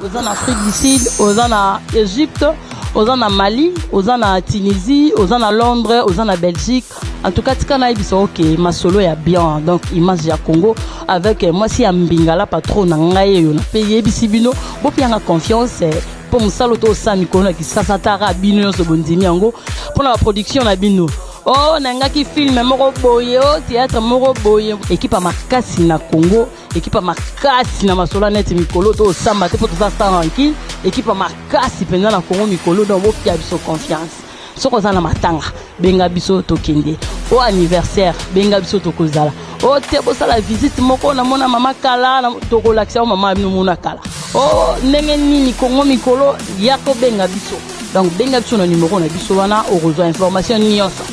Oza na Afrique du Sud, oza na Égypte, oza na Mali, oza na Tunisie, oza na Londres, oza na Belgique. En tout cas, tika nayebisa ok, masolo ya bien. Donc image ya Congo avec mwasi ya mbingala patron na ngai oyo na pe yebisi bino, bopianga confiance mpo mosala to osala mikolo na Kisasa tara bino nyonso bondimi yango mpona baproduction na bino. Oh, nangaki film moko boye, oh, théâtre moko boye. Équipe ya makasi na Congo, équipe ya makasi na masolo neti mikolo to osamba te mpo toza sans rancune. Équipe ya makasi mpenza na Congo mikolo, donc bopia biso confiance. Soki oza na matanga, benga biso tokende. O anniversaire, benga biso tokozala. O te bosala visite moko namona mama kala, tokolakisa yo mama bino mona kala. O ndenge nini Congo mikolo ya kobenga biso. Donc benga biso na numéro na biso wana, okozwa information nyonso.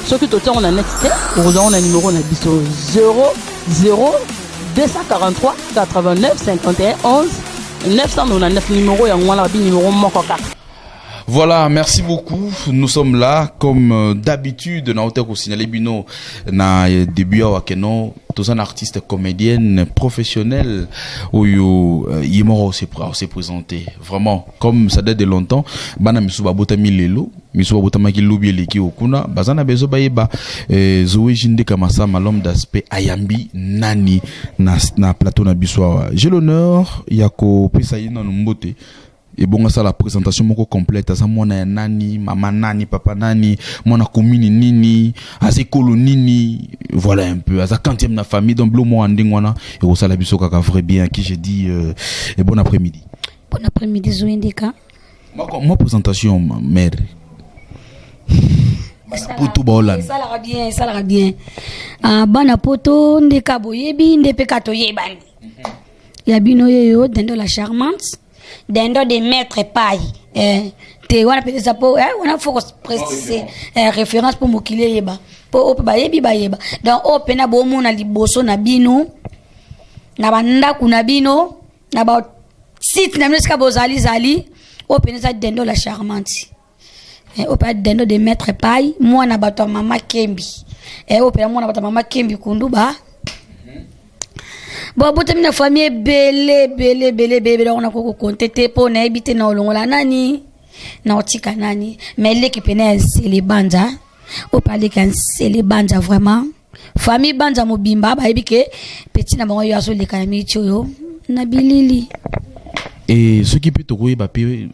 Soki totiango na net te, okozwa ngo na numéro na biso 0 0 243 89 51 11 999, numéro yango wana, babi numéro moko kaka. Voilà, merci beaucoup. Nous sommes là comme d'habitude na hôtel signaler bino na début awa keno toza un artiste comédienne professionnelle oyo ye moko s'est présenté. Vraiment, comme ça date de longtemps, bana misu babotami lelo, misu babotamaki lobi eleki okuna, baza na besoin bayeba Zoé Jindeka Masama, l'homme d'aspect, ayambi nani na plateau na biso awa. J'ai l'honneur ya kopesa ye nanu mbote ebongo asala présentation moko complète. Aza mwana ya nani, mama nani, papa nani, mwana commune nini, aza ekolo nini, voilà un peu, aza quantième na famille. Donc bilo moko ya ndenge wana ekosala biso kaka vrai bien. Qui je dis et bon après-midi. Bon après-midi, Zoé Ndeka. Moi présentation ma mère bana poto baolanda. Esalaka bien, esalaka bien. Ah, bana poto ndeka boyebi nde mpe ka toyebani ya bino yeyo Dendo la charmante, Dendo de maître pai te wana mpe eza po wana faut préciser référence mpo mokili eyeba, mpo oyo mpe bayebi bayeba. Donc oyo mpena bomona liboso na bino na bandako na bino na basite na bino esika bozali zali, oyo mpena eza Dendo la charmante, oyo mpe Dendo de maître pai, mwana bato ya mama Kembi, oyo mpena mwana bato ya mama Kembi Kunduba. Bon, abotami na famille ebele ebele ebele ebele ebele, wana koko compter te mpo nayebi te na olongola nani na otika nani, mais leki pene ya Nsele Banza, oyo mpe aleki ya Nsele Banza. Vraiment, famille Banza mobimba bayebi ke petit na bango oyo azoleka na miti oyo na bilili. E soki mpe tokoyeba mpe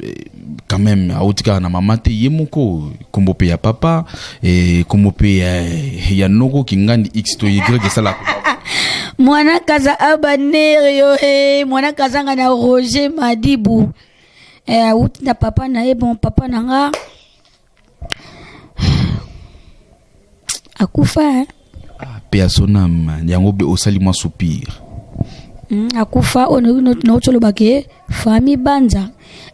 quand même auti kaka na mama te, ye moko kombo mpe ya papa, kombo mpe ya noko kingandi x to y esalaka. Mwana kaza abanere yo mwana kazanga na Roger Madibu, awuti na papa na ye. Bon, papa na nga akufa, eh. Ah, pe ya son âme, yango mpe osali mwa soupir. Akufa oyo nauti olobaka ye famille Banza,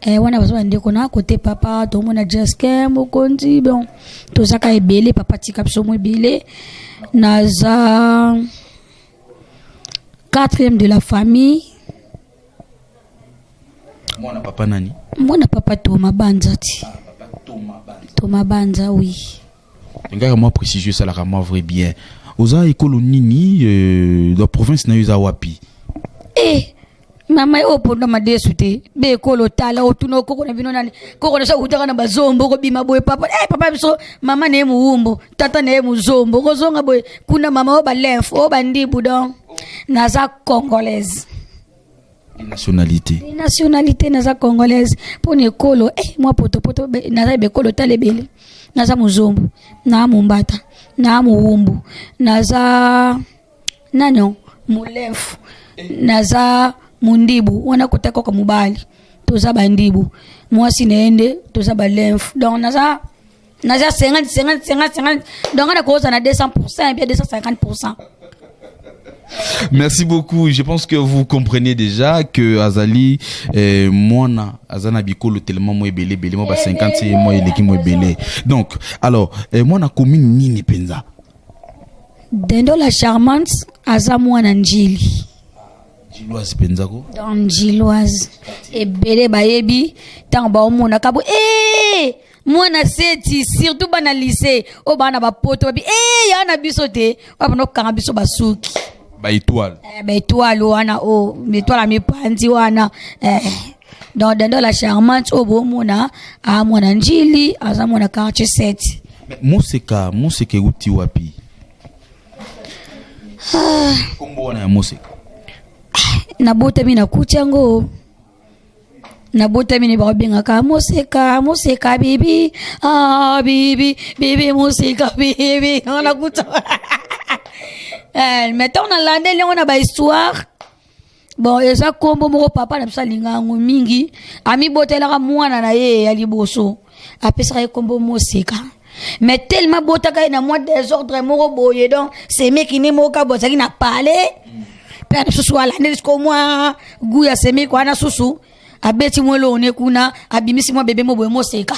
wana baza bandeko na kote papa. Tomona Jaskin mokonzi. Bon, tozaka ebele, papa tika biso mo ebele. Naza quatrième de la famille. Mwana papa nani? Mwana papa Toma Banza ti. Toma Banza, oui. Ngaka mwa précision esalaka mwa vrai bien. Oza ekolo nini, dans province na yo eza wapi? Mama oyo ponda madesu te, bekolo tala otuna okoko na bino nani, koko na so akutaka na bazombo kobima boye. Papa, papa biso, mama na ye mowumbo, tata na ye mozombo, kozonga boye kuna mama oyo balemfe oyo bandibu. Donc naza congolaise. Nationalité? Nationalité, naza congolaise. Mpona ekolo, mwa potopoto naza bekolo tala ebele. Naza mozombo, naa mombata, naa mowumbu, naza nani, molemfu, naza mondibu wana kota kaka mobali toza bandibu, mwasi na ye nde toza balemfu. Donc naza 50 50 50 50, donc nga nakoza na 200 bien 250. Merci beaucoup. Je pense que vous comprenez déjà que azali mwana azana bikolo tellement mo ebele ebele mo ba 50 mo eleki mo ebele. Donc alors mwana commune nini penza? Dendo la charmante aza mwana Njili. Njiloise penza ko. Donc njiloise ebele bayebi ntango baomonaka bo mwana seti, surtout bana lycée oyo bana bapoto babi ya na biso te oyo bana okanga biso basuki. Ba étoile. Ba étoile wana, o étoile ya mipanzi wana. Donc Dendo la Charmante oyo bomona, amwana Njili, aza mwana quartier 7. Moseka, Moseka euti wapi, kombo wana ya Moseka? Nabotami, nakuti yango. Nabotami ni babengaka Moseka, Moseka bibi, ah, bibi bibi, Moseka bibi. Nakuta, mais ntango nalandeli yango na bahistoire, bon, eza nkombo moko papa na biso alinga yango mingi. Amibotelaka mwana na ye ya liboso, apesaka ye nkombo Moseka, mais tellement botaka ye na mwa désordre moko boye. Donc semeki ne moko kabo azalaki na palais mpe ana susu alandeli siko mwa gu ya semeki wana, susu abeti mwa eloko ne kuna, abimisi mwa bebe mo boye, Moseka.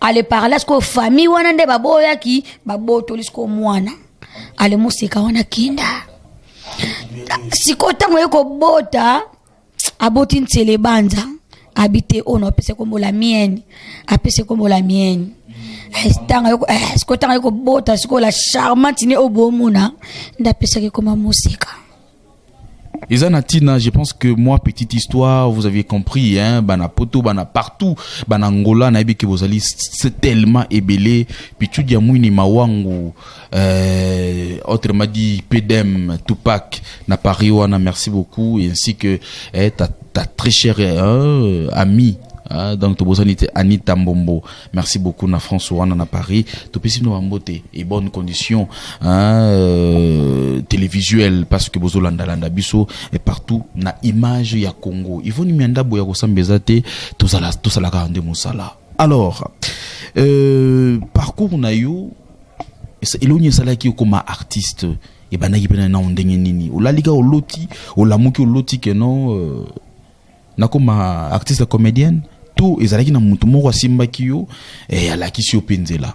Ale par là siko famille wana nde baboyaki, babotoli siko mwana. Ale Moseka wana kinda sikoyo, ntango ye kobota, aboti ntsele banza abi te oyo na apesa kombo la mienne, apesa kombo la mienne. Ntango sikoyo, ntango ye kobota sikoyo la Charmante ne oyo bomona, nde apesaki koma Moseka. Eza na ntina, je pense que moi, petite histoire, vous aviez compris, hein. Bana poto, bana partout, bana Angola, nayebi ke bozali c'est tellement ebele. Pichu ya mwini mawangu, autrement dit PDM Tupac na Paris wana, merci beaucoup, et ainsi que ta très chère amie, ah, donc tobosani te Anita Mbombo, merci beaucoup na France wana na Paris. Topesi bino bambote et bonnes conditions, hein, télévisuelles, parce que bozolandalanda biso et partout na image ya Congo. Ivoni Mianda boya kosamba eza te, tozala tosalaka nde mosala. Alors, parcours na yo, elongi esalaki okoma artiste, ebandaki mpena nao ndenge nini? Olalika, oloti, olamuki, oloti ke non, nakoma artiste comédienne, to ezalaki na motu moko asimbaki yo, alakisi yo mpe nzela?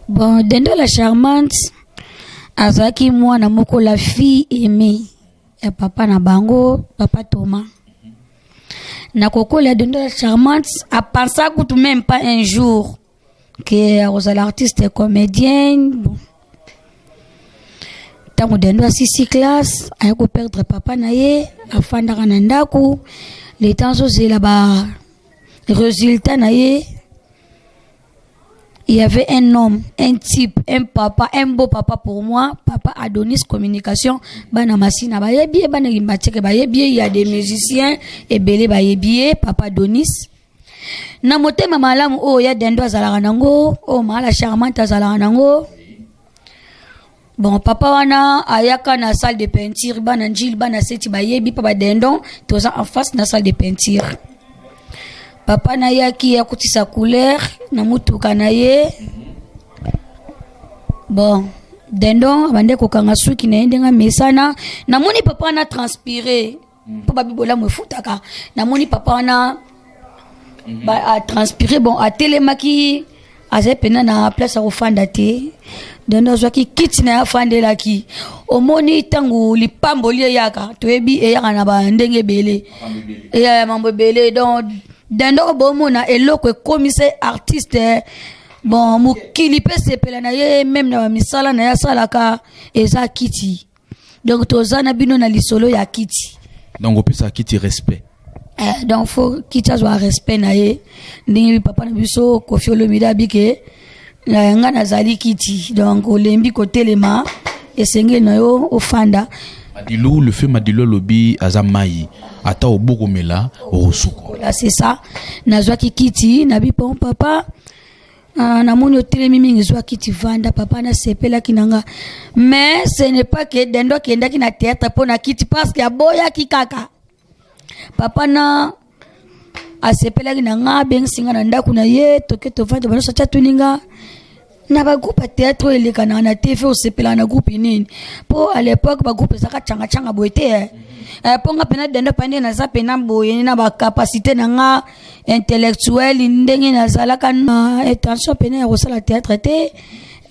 Bon, Dendo la Charmante azalaki mwana moko, la fille aimée ya papa na bango, papa Thomas. Na kokola, Dendo la Charmante apensa kutu même pas un jour ke akozala artiste comédienne. Bon, ntango Dendo asisi classe, aye koperdre papa na ye, afandaka na ndako le temps azozela ba résultat na ye. Il y avait un homme, un type, un papa, un beau papa pour moi, papa Adonis Communication, bana Masina bayebi ye, bana Limbatieke bayebi ye, il y a des musiciens ebele bayebi ye, papa Adonis. Na motema malamu oyo ya Dendo azalaka nango, oyo Maala Charmante azalaka nango. Bon, papa wana ayaka na salle de peinture, bana Njili, bana Seti bayebi pa badendon, toza en face na salle de peinture. Papa nayaki akutisa couleur na mutuka na ye. Bon, Dendon abande kokanga suki na ye ndenge amesana. Namoni papa wana transpire mpo babi bolamu efutaka. Namoni papa wana atranspire. Bon, atelemaki, azali mpena na place ya kofanda te. Dendo azwaki kiti na ye, afandelaki. Omoni, ntango lipamboli eyaka, toyebi eyaka na bandenge ebele, eya mambo ebele. Donc Dendo, bomona eloko ekomisa artiste, bon, mokili mpe sepela na ye, même na bamisala na ye asalaka, eza kiti. Donc toza na bino na lisolo ya kiti. Donc opesaka kiti respect? Donc faut kiti azwa respect na ye, ndenge papa na biso Kofi Olomide abike nga nazali kiti. Donc olembi kotelema, esengeli na yo ofanda. Madilu, le fait Madilu alobi aza mai, ata obokomela okosuka. C'est ça. Nazwaki kiti, nabi: "Bon papa, namoni otelemi mingi, zwa kiti, vanda." Papa nasepelaki na nga, mais ce n'est pas que Dendo akendaki na théâtre mpo na kiti, parce que aboyaki kaka. Papa na asepelaki na nga, abengisi nga na ndako na ye, toke tovanda. Banyonso atya, tuni nga: "Na bagroupe ya théâtre oyo elekanaka na TV, osepelaka na groupe nini?" Mpo à l'époque bagroupe ezalaka cangacanga boye te. Mpo nga mpena Dendo pa nde naza mpena boye na bacapacité na nga intellectuelle, ndenge nazalaka na intention mpena ya kosala théâtre te.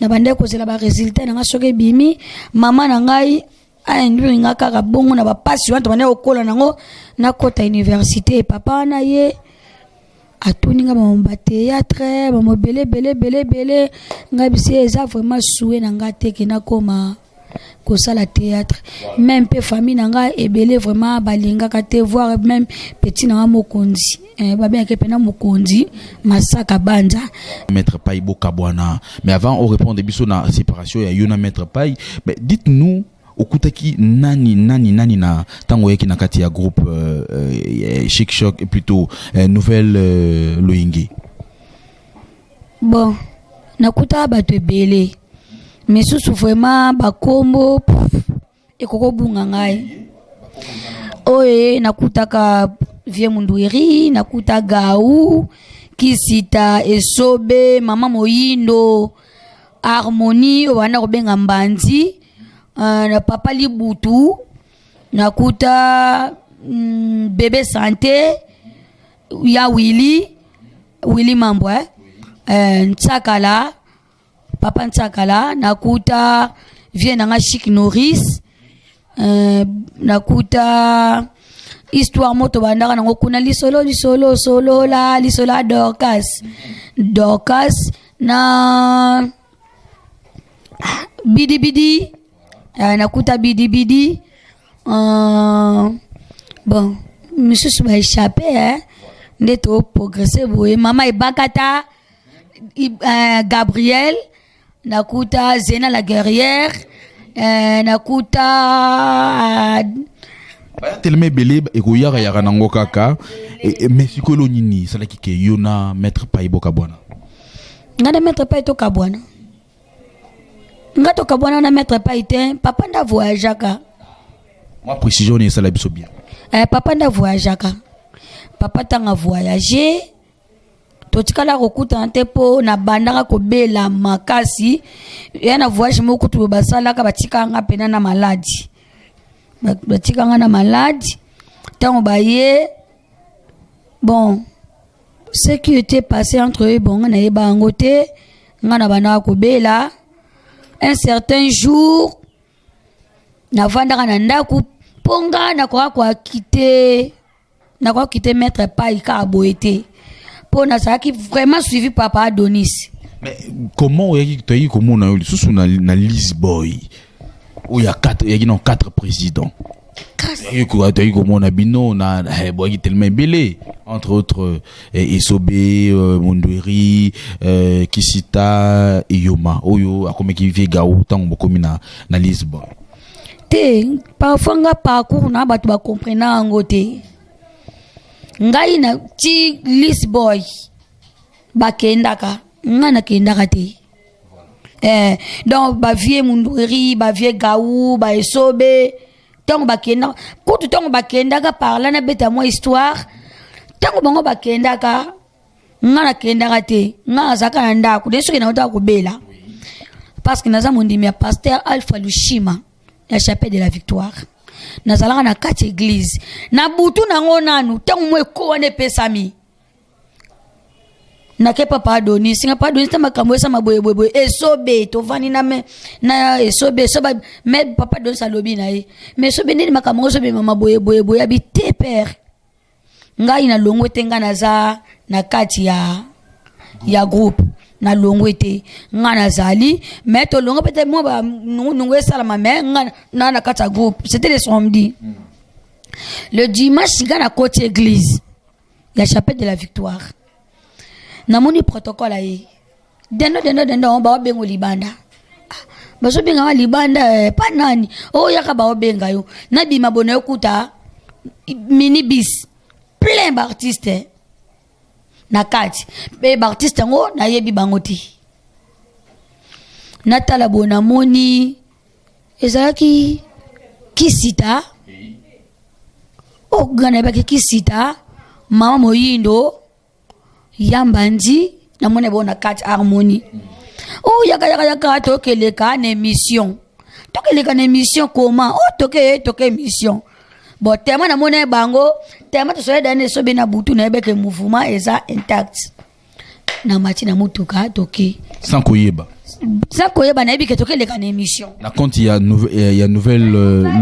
Na bandeki kozela barésultat na nga soki ebimi. Mama na ngai ainduire nga kaka bongo na bapasi wana, tobandeki kokola nango, nakota université. Papa wana ye atuni nga bamo bathéâtre, bamo ebele ebele ebele ebele. Ngai bisi eza vraiment souhait na nga te ke nakoma. Kosala théâtre, même mpe famille na ngai ebele vraiment balingaka te, voire même petit na nga mokonzi, babengaki mpena mokonzi Masaka Banza. Maître Pai bokabwana. Mais avant on répondre biso na séparation ya yo na Maître Pai, mais dites-nous, okutaki nani, nani, nani na ntango oyaki na kati ya groupe Chic Choc et plutôt Nouvelle Loyenge? Bon, nakutaka bato ebele, misusu vraiment bakombo ekokobunga ngai. Oyo nakutaka, vieux Mundwiri, nakuta Gau, Kisita, Esobe, Mama Moyindo, Harmonie oyo banda kobenga Mbanzi, na Papa Libutu, nakuta Bebe Santé ya Willi, Willi Mambo, eh? Ntsakala, Papa Ntsakala, nakuta vieux nanga Chic Norris, nakuta histoire moto bandaka nango kuna, lisolo, lisolo, solola lisolo ya Dorcas, Dorcas na Bidibidi, nakuta Bidibidi, bon, misusu baéchappe, eh? Nde toprogresse boye. Mama Ebakata, Gabriel, nakuta Zena la guerrière, nakuta Baya telema ebele, ekoyaka-yaka nango kaka. Mais sikoyo nini esalaki ke yo na Maître Pai bokabwana? Nga na Maître Pai tokabwana? Nga tokabwana na Maître Pai te. Papa nda voyageaka. Mwa précision nini esala biso bien. Papa nda voyageaka. Papa ntango avoyage, totikala kokutana te, mpo nabandaka kobela makasi. Ya na voyage moko kutu basalaka, batikaka nga mpena na maladi. Batikanga na maladi. Ntango baye, bon, ce qui était passé entre eux, bon, nga nayeba yango te. Nga na bandaka kobela. Un certain jour, navandaka na ndako, mpo nga nakoka koakite, nakoka kokite Maître Pai kaka boye te, mpo nazalaki vraiment suivi papa Adonis. Mais comment oyaki, toyaki komona yo lisusu na Lisboy oyo ya 4, oyaki na 4 présidents? Toyaki komona bino na boyaki tellement ebele, entre autres Esobe, Mondweri, Kisita, Eyoma oyo akomaki vieux Gao. Ntango bokomi na Lisbonne? Te, parfois nga parcours na bato bacomprena yango te. Ngai na ti Lisboy bakendaka, ngai nakendaka te. Donc bavieux Mundweri, bavieux Gau, baesobe, ntango bakendaka kutu, ntango bakendaka par là, nabeta mwa histoire. Ntango bango bakendaka, nga nakendaka te. Nga nazalaka na ndako de soki naotaka kobela, parce que naza mondimi ya pasteur Alpha Lushima ya Chapelle de la Victoire. Nazalaka na kati église na butu nango nanu. Ntango mo eko wana epesami, nake papa Adonis. Nga papa Adonis ta makambo esama boyeboyeboye, Esobe tovandi na me na Esobe. Esobe, me papa Adonis alobi na ye: "Me Esobe, nini makambo ngo Esobe mama boyeboyeboye?" Abi te: "Père, ngai nalongwe te. Ngai naza na kati ya groupe, nalongwe te. Ngai nazali, mais tolongwe peut-être mwa banungunungu esalama, mais ngai na kati ya groupe." C'était le samedi. Le dimanche, ngai nakoti église ya Chapelle de la Victoire, namoni protocole aye: "Dendo, dendo, dendo, baobenga libanda." Ah, bazobenganga libanda, pa nani oyaka baobenga yo? Nabima bona, yokuta minibus plein baartiste na kati, mpe baartiste yango nayebi bango te. Natala boye, namoni ezalaki Kisita oyo nga nayebaki, Kisita, Mama Moyindo, Yambandi, namoni bango na kati, Harmonie. O yaka, yaka, yaka, tokeleka na émission, tokeleka na émission. Comment o toke, toke émission? Bon, tellement namoni bango, tellement tosoya dani Esobe na butu, nayebeke mouvement eza intact. Na mati na motuka, toke. Sans koyeba? Sans koyeba. Nayebi ke tokeleka na émission. Na compte ya Nouvelle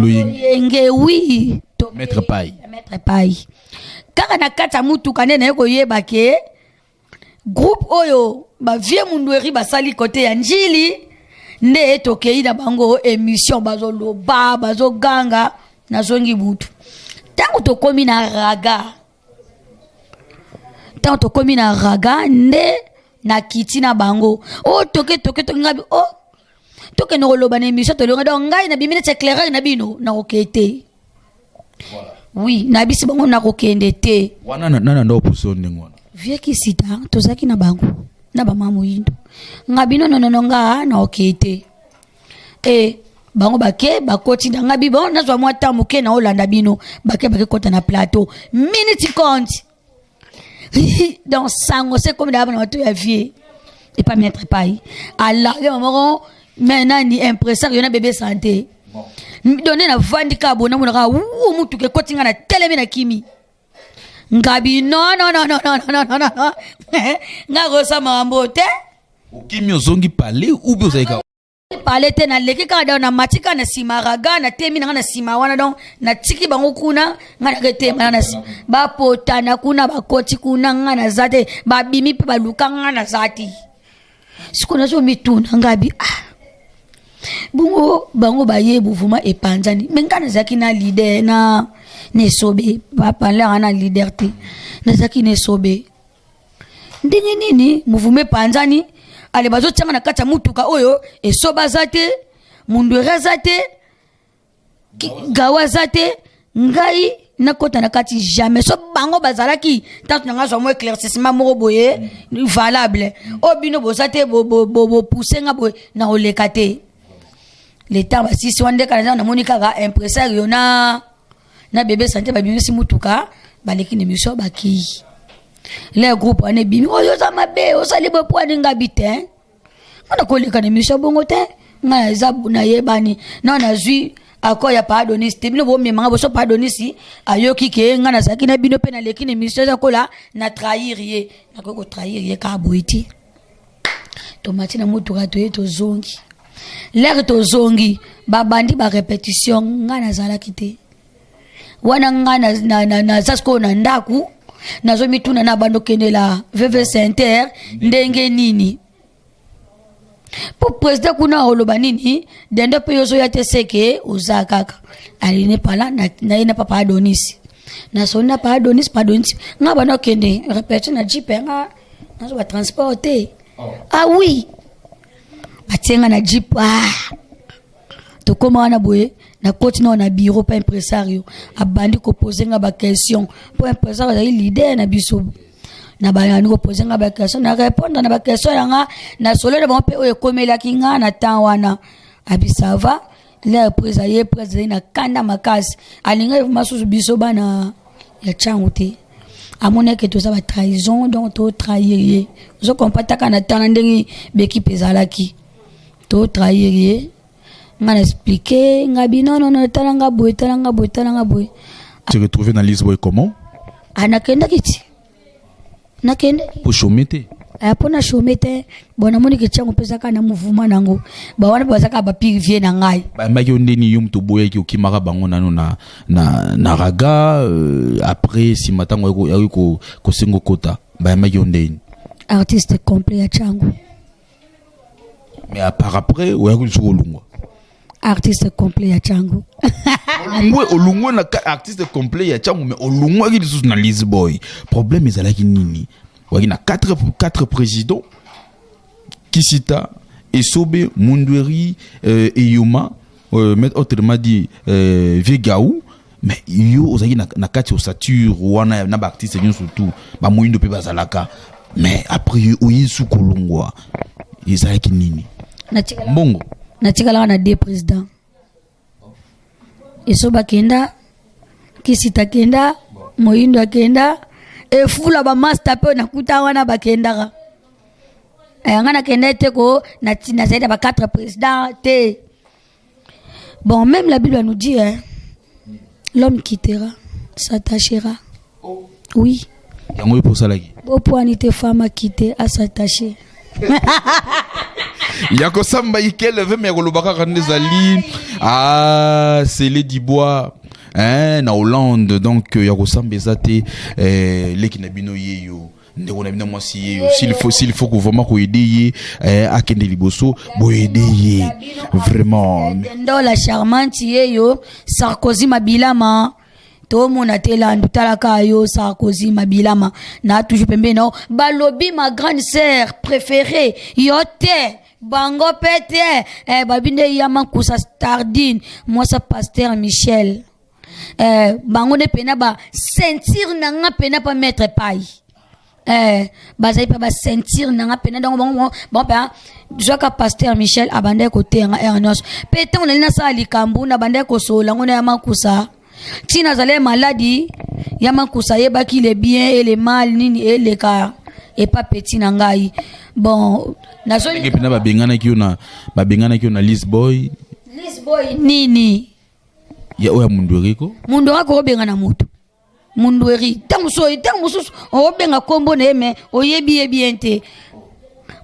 Loyenge? Yenge, oui. Maître Pai. Maître Pai. Kaka na kati ya mutuka nde naye koyeba ke groupe oyo bavieux Mundweri basali kote ya Njili. Nde tokei na bango émission, bazoloba, bazoganga, nazongi butu. Ntango tokomi na raga, ntango tokomi na raga nde nakiti na bango. O toke toke toke, ngabi o tokende koloba na émission, tolonga. Donc ngai nabimi neti éclaireur na bino, nakokende te. Oui, nabisi bango nakokende te. Wana nana nda opuse ndenge wana? Vie Kisita, tozalaki na bango na bamama moyindo. Nga bino nonono, nga nakokende te. E bango bake, bakoti na nga bi bon, nazwa mwa temps moke na olanda bino. Bake, bake kota na plateau, minute compte. Donc sango se komi na bana bato ya vie epa maître pai alarge moko me nani impresario na Bebe Santé. Donc nde navandi kaka boye, namonaka wu mutuka ekoti nga, na telemi, na kimi. Ngabi non, non, non, non, non, non, non, non, nga kosa makambo te. Okimi, ozongi pale ubi ozalaki kaka? Pale te, naleki kaka. Donc namati kaka na nsima raga, natemi na nga na nsima wana. Donc natiki bango kuna, nga naketema na nsima. Bapotana kuna, bakoti kuna, nga naza te. Babimi mpe baluka nga, naza te. Sikoyo nazomituna, ngabi ah, bongo bango baye mouvement epanzani, me nga nazalaki na leader na Esobe, baparlaka na leader te, nazalaki na Esobe. Ndenge nini mouvement epanzani? Ale bazotianga na kati ya mutuka oyo, Esobe aza te, Mundwere aza te, Gawa aza te, ngai nakɔta na kati? Jamais. So bango bazalaki ntanto na ngai, zwa mwa éclaircissement moko boye valable. Oyo bino boza te, bopousse nga boye, na koleka te. Le temps basisi wana, ndeka naza namoni kaka impresario na Bebe Santé babimisi mutuka, baleki na émission, bakei. Le groupe wana ebimi: oyo oza mabe, osali boye po aninga bi te. Nga nakoleka na émission bongo te. Ngai eza nayebani na nazwi accord ya Paadonis te. Bino bomemanga boso, Paadonis ayoki ke ngai nazalaki na bino mpe naleki na émission, eza kola na trahir ye. Nakoki kotrahir ye kaka boye te. Tomati na motuka, toye, tozongi. Lere tozongi, babandi barépétition, ngai nazalaki te wana. Ngai naza sikoyo na ndako, nazomituna na bando okendela VV Center ndenge nini, mpo président kuna oloba nini? Dende mpe yo ozoya te, seke oza kaka aline pala naye na papa Adonis. Nasoni na papa Adonis. Papa Adonis, nga banda okende répétition na jeep, nga nazo batransport te. Ah oui, batie nga na jeep. Ah, tokóma wana boye, nakoti nao na bureau mpa impresario, abandi kopose nga baquestion, mpo impresario azali leader na biso. Na bandi kopose nga baquestion, na répondre na baquestion ya nga, na solo na bango mpe oyo ekomelaki nga na temps wana. Abi ça va. Lere prise aye, prise azali na kanda makasi, alingaki vraiment susu biso bana ya ntango te. Amoni eke toza batrahison, donc totrahir ye. Ozokompa taka na temps na ndenge baekipe ezalaki, totrahir ye. Nga na expliqué, nga bi non, non, non, tala nga boye, tala nga boye, tala nga boye. Tu retrouvé na Lisboy comment? Ah, nakendaki ti nakendaki. Po chômer te? Aya mpo na chômer te. Bon, namoni ke tiango mpe ezaka na mouvement nango, bawana mpe bazaka bapire vie na ngai. Bayambaki yo ndeni? Yo moto oboyaki, okimaka bango nano na raga. Après nsima ntango ayaki kosenga okota, bayambaki yo ndeni? Artiste complet ya Tiango. Mais à part après oyaki lisusu kolungwa? Artiste complet ya Tiango. Olungwe, olungwe na artiste complet ya Tiango, mais olungwaki lisusu na Lisboy. Problème ezalaki nini? Oyaki na 4 présidents: Kisita, Esobe, Mundweri, Eyoma, autrement dit Vieux Gaou. Mais yo ozalaki na kati ossature wana na baartiste nyonso tu, bamoyindo mpe bazalaka. Mais après oye su kolongwa, ezalaki nini? Mbongo? Natikalaka na deux président. Esobe akenda, Kisita akenda, Moyindo akenda, efula bamaster mpe nakuta wana bakendaka. Nga nakenda te ko nazali na ba quatre président te. Bon, même la Bible nous dit, hein, l'homme quittera, s'attachera, oui. Yango oyo mpo osalaki? Bopwani te, femme akite, as'attache. Ya kosamba ikeleve, me ya koloba kaka nde ezali. Ah, Sele Dibois, hein, na Hollande. Donc ya kosamba eza te. Leki na bino ye yo. Ndeko na bino mwasi ye, s'il faut ko vraiment koaider ye, akende liboso, boaider ye vraiment. Ndola Charmante ye yo, Sarkozy Mabilama, tomona te. Landu, talaka yo, Sarkozy Mabilama, na toujours pembeni nao. Balobi ma grande sœur préférée yo te, bango mpe te. Babi nde ya Makusa Stardine, mwasa pasteur Michel, bango nde pena ba ceinture na nga pena pa maître Pai. Bazali mpe ba ceinture na nga pena. Donc bango mpe zwaka pasteur Michel abandaki koteya nga heure nyonso. Mpe ntango nali nasala likambo, nabandaki kosolola yango na ya Makusa. Ntina azali maladi, ya Makusa ayebaki le bien et le mal nini eleka epa peti na ngai. Bon, nazo Ndenge mpena babenganaki yo na Lisboy. Lisboy nini? Ya oyo ya Mundu Eriko. Mundu aka obenga na motu Mundu Eri. Ntango mosusu, ntango mosusu obenga nkombo na ye, me oyebi ye bien te.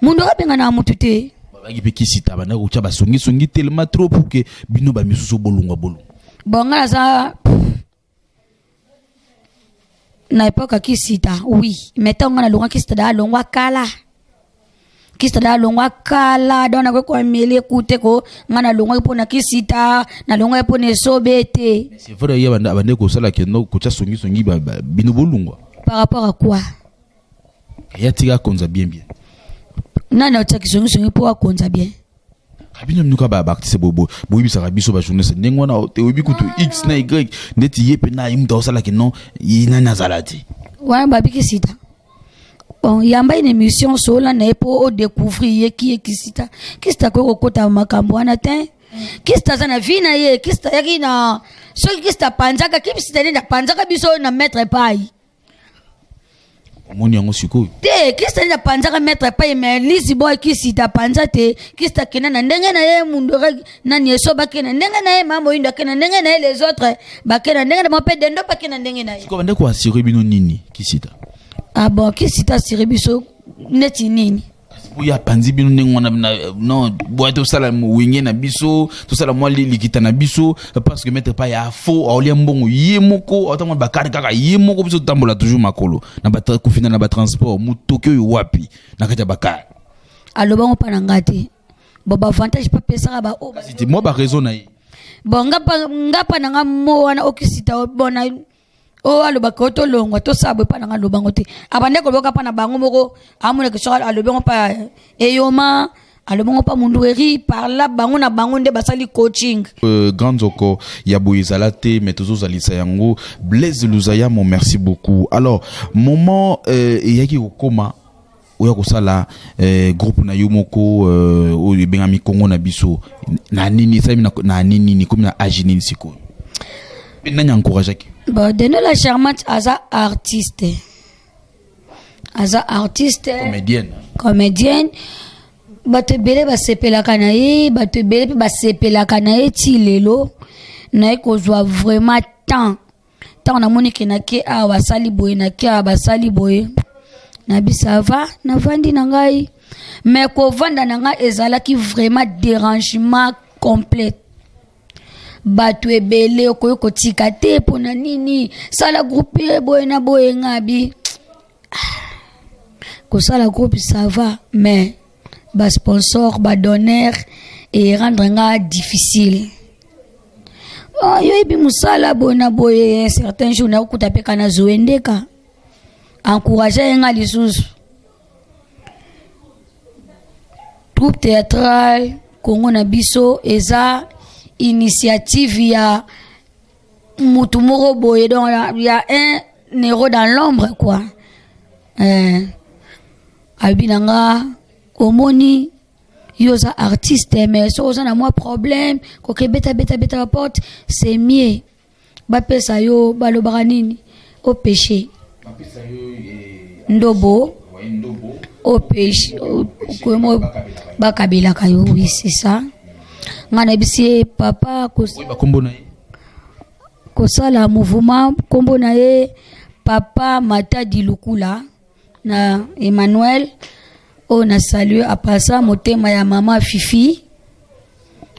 Mundu eri abenga na motu te. Babaki mpe Kisita bandaki kotya basongisongi tellement trop pour que bino bamisusu bolongwa bolongwa. Bon, nga naza na époque ya Kisita, oui, mais ntango nga nalongwa, Kisita da alongwa kala. Kisita da alongwa kala. Donc nakoki koameli ekute ko nga nalongwaki mpo na Kisita, nalongwaki mpo na Esobe te. C'est vrai, ye abandaki kosala kendo kotya songisongi, bino bolungwa. Par rapport à quoi? Ya tika akonza bien bien. Nani atiaki songisongi mpo akonza bien? Bino minuka baartiste, boyebisaka biso bajournaliste ndenge wana te. Oyebi kutu x na y ndeti ye mpe na ye moto aosalaki non, ye nani azala te. Wana babi Kisita. Bon, yamba une émission, sola na ye mpo odécouvrir ye ki ye Kisita. Kisita akoki kokota makambo wana te. Kisita aza na vie na ye. Kisita ayaki na soki Kisita apanzaka, Kisita nini apanzaka biso na maître Pai. Omoni yango sikoyo. Te, Kisita nini apanzaka maître Pai, mais Lisi Boy, Kisita apanza te. Kisita akenda na ndenge na ye, Mundora nani eso bakende na ndenge na ye, Mama Moyindo akende na ndenge na ye, les autres bakende na ndenge na bango, mpe Dendo bakende na ndenge na ye. Sikoyo bandeko assurer bino nini Kisita? Ah bon, Kisita assurer biso neti nini? Oyo apanzi bino ndenge wana non, boya tosala wenge na biso, tosala mwa likita na biso, parce que maître Pa ya faux aolia mbongo ye moko, aotango bakare kaka ye moko, biso totambola toujours makolo na kofina na batransport, motoki oyo wapi na kati ya bakare. Alobango mpa na nga te. Bon, baavantage mpe apesaka ba oyo. Kasi te mwa baraison na ye. Bon, nga mpa na nga mo wana okisita. Bon, na oyo alobaka oyo tolongwa, tosala boye, mpa na nga alobango te. Abande koloboka mpa na bango moko, amonaki soki alobi yango mpa Eyoma, alobi yango mpa Mundueri, par là bango na bango nde basali coaching. Grand nzoko ya boye ezala te, mais tozozalisa yango. Blaise Luzayamo, merci beaucoup. Alors moment eyaki kokóma oya kosala groupe na yo moko, oyo ebengami Kongo na biso, na nini esalemi, na nini komi na age nini sikoyo, mpe nani encourageaki? Bon, Deno la Charmante aza artiste, aza artiste. Comédienne. Comédienne. Bato ebele basepelaka na ye, bato ebele mpe basepelaka na ye. Ti lelo naye kozwa vraiment temps, ntango namoni ke nake awa basali boye, nake awa basali boye, nabi ça va, navandi na ngai. Mais kovanda na ngai ezalaki vraiment dérangement complet. Bato ebele okoki kotika te, mpona nini sala groupe boye na boye. Ngabi kosala groupe, ça va, mais basponsor, badonneur e rendre nga difficile. Oh, yoyebi mosala boye na boye. Certain jour nakokuta mpe kana zoe ndeka encourage ye nga lisusu. Troupe théâtrale Kongo na biso eza initiative ya mutu moko boye. Donc ya un héros dans l'ombre quoi. Alobi na nga: omoni, yo oza artiste, mais soki oza na mwa problème, koke beta beta beta baporte, c'est mieux bapesa yo, balobaka nini, opeshe ndobo, opeshe bakabelaka yo. Oui, c'est ça. Nga nayebisi ye: papa, kombo na ye? Kosala mouvement, nkombo na ye papa Matadi Lukula na Emmanuel, oyo na salue apasa motema ya mama Fifi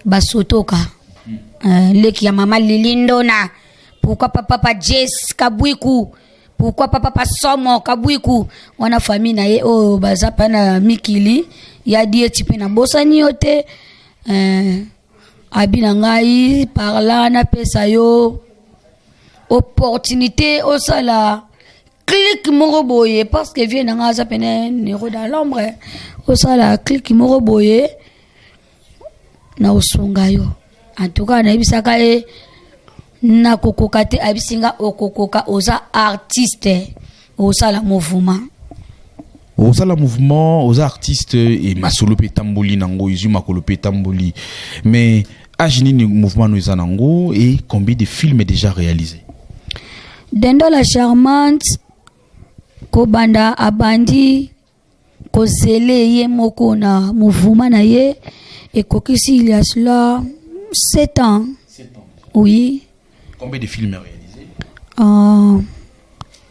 Basotoka, leki ya mama Lili Ndona. Pourquoi pas papa Jes Kabwiku? Pourquoi pas papa Somo Kabwiku wana, famille na ye oyo baza mpe na mikili ya dieti, mpe nabosani yo te. Abi na ngai par là, napesa yo opportunité osala clique moko boye, parce que vieux na ngai aza pene nero dans l'ombre. Osala clique moko boye na osunga yo. En tout cas, nayebisaka ye nakokoka te. Ayebisi nga: "Okokoka, oza artiste, osala mouvement." Osala mouvement, oza artiste e masolo mpe etamboli nango, ezwi makolo mpe etamboli. Mais âge nini mouvement no eza nango et combien de films déjà réalisés? Dendo la Charmante, kobanda abandi kozele ye moko na mouvement na ye, ekokisi il y a cela 7 ans. 7 ans. Oui. Combien de films réalisés?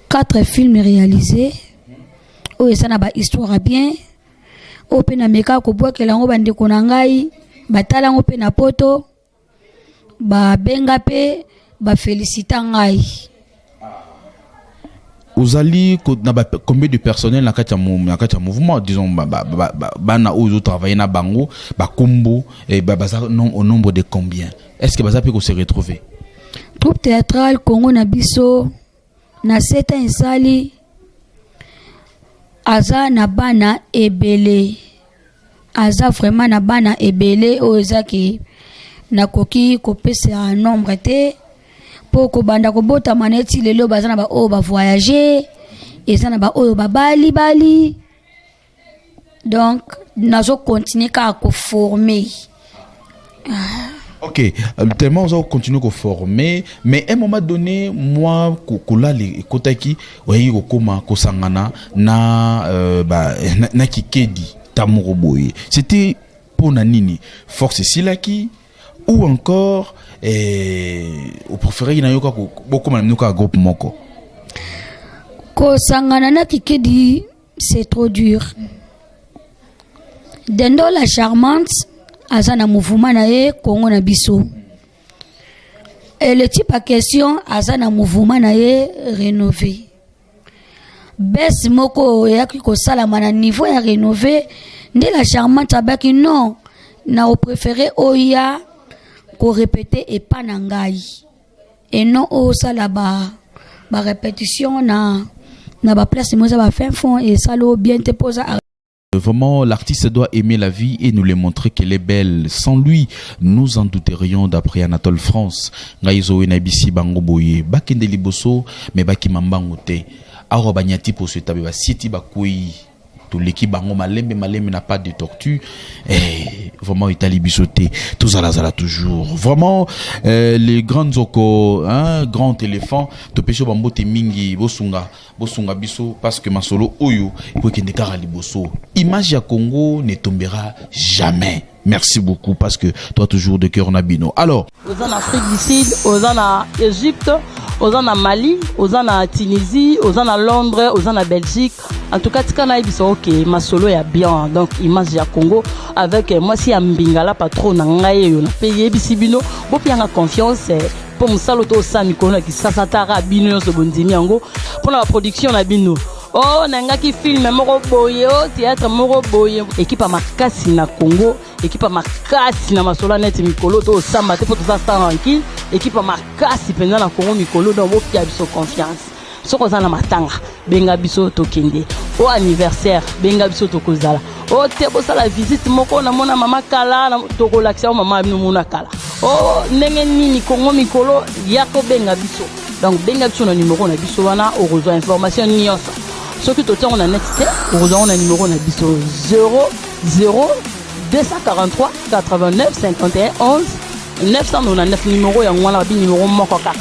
Quatre films réalisés oyo eza na bahistoire ya bien, oyo mpe nameka kobwakela yango bandeko na ngai, batala yango mpe na poto, babenga mpe bafélicita ngai. Ozali na ba, combien de personnel na kati ya mouvement, disons bana oyo ozotravaille na bango, bakombo baza au nombre de combien? Est ce que baza mpe kose retrouver? Troupe théâtrale Congo na biso na 7 ans esali, aza na bana ebele, aza vraiment na bana ebele oyo ezaki nakoki kopesa nombre te, mpo kobanda kobotama neti lelo, baza na baoyo bavoyage, eza na baoyo babalibali. Donc nazokontinue kaka koforme. Ok, tellement oza continuer koformer, mais à un moment donné, moi kolala ekotaki, oyaki kokóma kosangana na, ba, na Kikedi ta moko boye. C'était mpo na nini? Force esilaki ou encore opréféreki na yo kaka bokóma na bino kaka groupe moko? Kosangana na Kikedi, c'est trop dur. Dendo la Charmante aza na mouvement na ye Kongo na biso, et le type ya question aza na mouvement na ye rénové. Bese moko eyaki kosalama na niveau ya rénové nde la Charmante abaki non, na opréféré oya korépéter epa na ngai et non osala ba barépétition na baplace mo eza bafin fond, esala o bien te mpo oza. Vraiment, l'artiste doit aimer la vie et nous le montrer qu'elle est belle. Sans lui, nous en douterions, d'après Anatole France. Ngai Zoé nayebisi bango boye. Bakende liboso, mais bakima mbango te. Awa banyati poso etabe basieti bakwei. Toleki bango malembe malembe na pas de tortue. Vraiment etali biso te, tozalazala toujours. Vraiment, les grands nzoko, hein, grand éléphant, topesi yo bambote mingi. Bosunga, bosunga biso, parce que masolo oyo po ekende kaka liboso, image ya Congo ne tombera jamais. Merci beaucoup, parce que toi toujours de cœur na bino. Alors Oza na Afrique du Sud, oza na Égypte, oza na Mali, oza na Tunisie, oza na Londres, oza na Belgique. En tout cas, tika nayebisa oke masolo ya bien. Donc image ya Congo avec mwasi ya mbingala, patron na ngai oyo nape yebisi bino, bopianga confiance mpo mosala to osala mikolo na Kisasa tara bino nyonso bondimi yango mpona baproduction na bino. O nangaki film moko boye, o théâtre moko boye, équipe ya makasi na Congo, équipe ya makasi na masolo ya neti mikolo to osamba te mpo toza tranquille. Équipe ya makasi mpenza na Congo mikolo. Donc bopia biso confiance. Soki oza na matanga, benga biso tokende. O anniversaire, benga biso tokozala. O te bosala visite moko, namona mama kala, tokolakisa o mama bino mona kala. O ndenge nini Kongo mikolo ya kobenga biso. Donc benga biso na numero na biso wana, okozwa information nyonso. Soki totiango na net te, okozwa ngo na numero na biso 0 0 243 89 51 11 999. Numero yango wana, babi numero moko kaka.